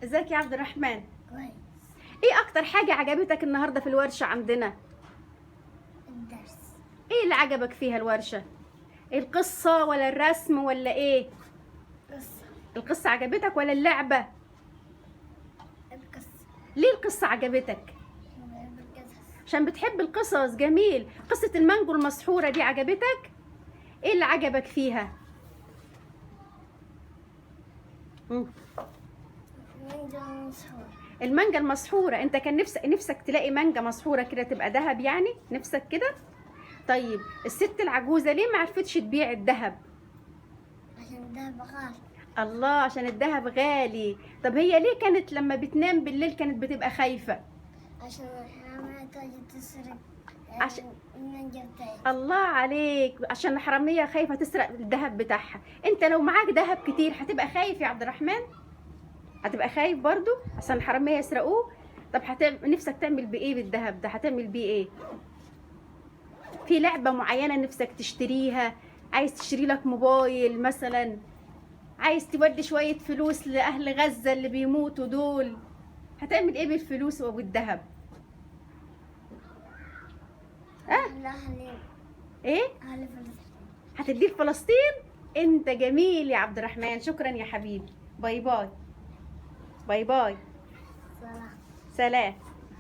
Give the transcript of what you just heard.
ازيك يا عبد الرحمن؟ كويس. ايه اكتر حاجة عجبتك النهاردة في الورشة عندنا؟ الدرس. ايه اللي عجبك فيها الورشة؟ القصة ولا الرسم ولا ايه؟ قصة. القصة عجبتك ولا اللعبة؟ القصة. ليه القصة عجبتك؟ بحب القصص. عشان بتحب القصص. جميل. قصة المانجو المسحورة دي عجبتك؟ ايه اللي عجبك فيها؟ مم. مانجا مسحور. المانجا المسحورة، انت كان نفسك تلاقي مانجا مسحورة كده تبقى ذهب يعني؟ نفسك كده؟ طيب الست العجوزة ليه ما عرفتش تبيع الذهب؟ عشان ده غالي. الله، عشان الذهب غالي. طب هي ليه كانت لما بتنام بالليل كانت بتبقى خايفة؟ عشان الحرامية تجي تسرق المانجا بتاعتي. الله عليك، عشان الحرامية خايفة تسرق الذهب بتاعها. انت لو معاك ذهب كتير هتبقى خايف يا عبد الرحمن؟ هتبقى خايف برضو عشان الحرامية يسرقوه؟ طب نفسك تعمل بإيه بالذهب ده؟ هتعمل بيه إيه؟ في لعبة معينة نفسك تشتريها؟ عايز تشتري لك موبايل مثلا؟ عايز تودي شوية فلوس لأهل غزة اللي بيموتوا دول؟ هتعمل إيه بالفلوس وبالذهب؟ أهل إيه؟ أهل فلسطين. هتديه لفلسطين؟ أنت جميل يا عبد الرحمن، شكرا يا حبيبي. bye bye. bye bye. سلام. سلام.